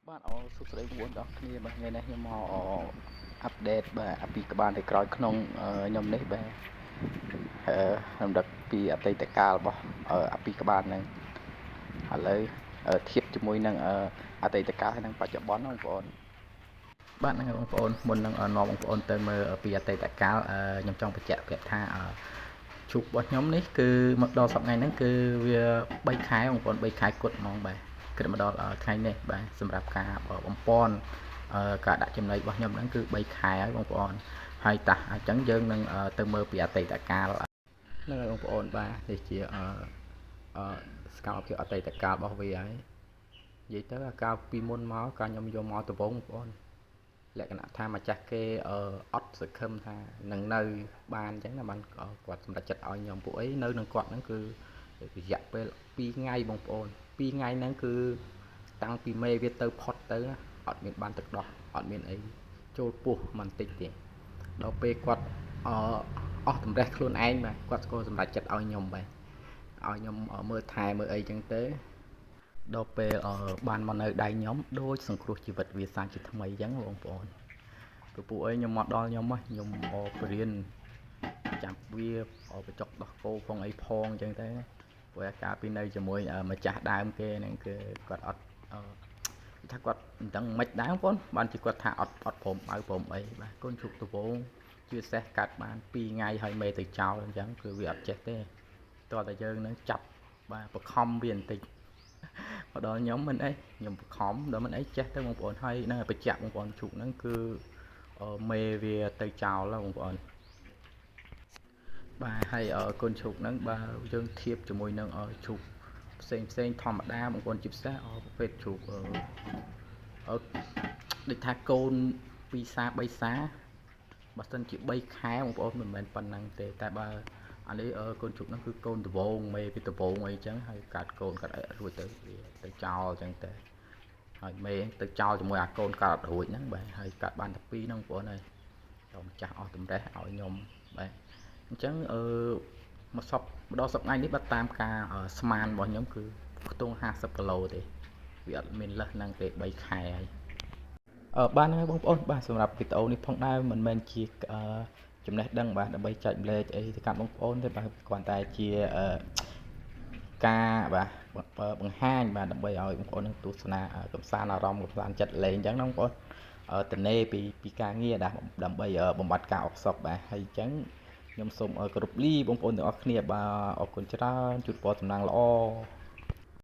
បាទអសួស្តីបងប្អូនទាំងអស់គ្នាបាទថ្ងៃនេះខ្ញុំមក update បាទពីក្បាលទៅក្រោយក្នុងខ្ញុំនេះបាទរំលឹកពីអតីតកាលរបស់អពីក្បាលហ្នឹងឥឡូវធៀបជាមួយនឹងអតីតកាលហើយនឹងបច្ចុប្បន្នបងប្អូនបាទហ្នឹងហើយបងប្អូនមុននឹងនាំបងប្អូនទៅមើលពីអតីតកាលខ្ញុំចង់បញ្ជាក់ប្រាប់ថាឈូករបស់ខ្ញុំនេះគឺមកដល់សប្តាហ៍ថ្ងៃហ្នឹងគឺវា3ខែបងប្អូន3ខែគត់ហ្មងបាទគិតមកដល់ថ្ងៃនេះបាទសម្រាប់ការបំពន់ការដាក់ចំណីរបស់ខ្ញុំហ្នឹងគឺ3ខែហើយបងប្អូនហើយតាអញ្ចឹងយើងនឹងទៅមើលពីអតីតកាលហ្នឹងហើយបងប្អូនបាទនេះជាអឺសកម្មភាពអតីតកាលរបស់វាហើយនិយាយទៅអាកាលពីមុនមកកាលខ្ញុំយកមកដំបូងបងប្អូនលក្ខណៈថាម្ចាស់គេអត់សង្ឃឹមថានឹងនៅបានអញ្ចឹងណាបានគាត់សម្រេចចិត្តឲ្យខ្ញុំពួកអីនៅនឹងគាត់ហ្នឹងគឺរយៈពេល2ថ្ងៃបងប្អូន2ថ្ងៃហ្នឹងគឺតាំងពីមេវាទៅផុតទៅអត់មានបានទឹកដោះអត់មានអីចូលពោះមិនតិចទេដល់ពេលគាត់អអស់តម្រេះខ្លួនឯងបាទគាត់ក៏សម្រេចចិត្តឲ្យខ្ញុំបាទឲ្យខ្ញុំមើលថែមើលអីចឹងទៅដល់ពេលបានមកនៅដៃខ្ញុំដូចសង្គ្រោះជីវិតវាសាជាថ្មីចឹងបងប្អូនព្រោះពួកអីខ្ញុំមកដល់ខ្ញុំខ្ញុំបរៀនចាប់វាបញ្ចុកដោះគោផងអីផងចឹងទៅព្រោះអាការពីនៅជាមួយម្ចាស់ដើមគេហ្នឹងគឺគាត់អត់ថាគាត់មិនដឹងមិនដែរបងប្អូនបានជាគាត់ថាអត់អត់ព្រមបើព្រមអីបាទកូនជុកដវងជាពិសេសកាត់បាន2ថ្ងៃហើយមេទៅចោលអញ្ចឹងគឺវាអត់ចេះទេតោះតែយើងនឹងចាប់បាទបខំវាបន្តិចមកដល់ខ្ញុំមិនអីខ្ញុំបខំដល់មិនអីចេះទៅបងប្អូនហើយនឹងបញ្ជាក់បងប្អូនជុកហ្នឹងគឺមេវាទៅចោលបងប្អូនបាទហើយកូនឈូកហ្នឹងបើយើងធៀបជាមួយនឹងឈូកផ្សេងផ្សេងធម្មតាបងប្អូនជាពិសេសប្រភេទឈូកអឺដូចថាកូន2សា3សាបើសិនជា3ខែបងប្អូនមិនមែនប៉ុណ្ណឹងទេតែបើអានេះកូនជុកហ្នឹងគឺកូនដវងមេពីដវងអីចឹងហើយកាត់កូនកាត់អីរួចទៅវាទៅចោលចឹងទៅហើយមេទៅចោលជាមួយអាកូនកាត់រួចហ្នឹងបាទហើយកាត់បានតែ2ហ្នឹងបងប្អូនហើយចូលម្ចាស់អស់តម្រេះឲ្យខ្ញុំបាទអញ្ចឹងអឺមកសពម្ដងសប្ថ្ងៃនេះបាទតាមការស្មានរបស់ខ្ញុំគឺខ្ទង់50គីឡូទេវាអត់មានលើសហ្នឹងទេ3ខែហើយអឺបានហើយបងប្អូនបាទសម្រាប់វីដេអូនេះផងដែរមិនមែនជាចំណេះដឹងបាទដើម្បីចែកម្លែកអីទៅកាន់បងប្អូនទេបាទគ្រាន់តែជាការបាទបង្ហាញបាទដើម្បីឲ្យបងប្អូននឹងទស្សនាកំសាន្តអារម្មណ៍កំសាន្តចិត្តលេងអញ្ចឹងណាបងប្អូនតនេពីពីការងារដើម្បីបំបត្តិការអផ្សុកបាទហើយអញ្ចឹងខ្ញុំសូមគោរពលាបងប្អូនទាំងអស់គ្នាបាទអរគុណច្រើនជូនពរសំណាងល្អ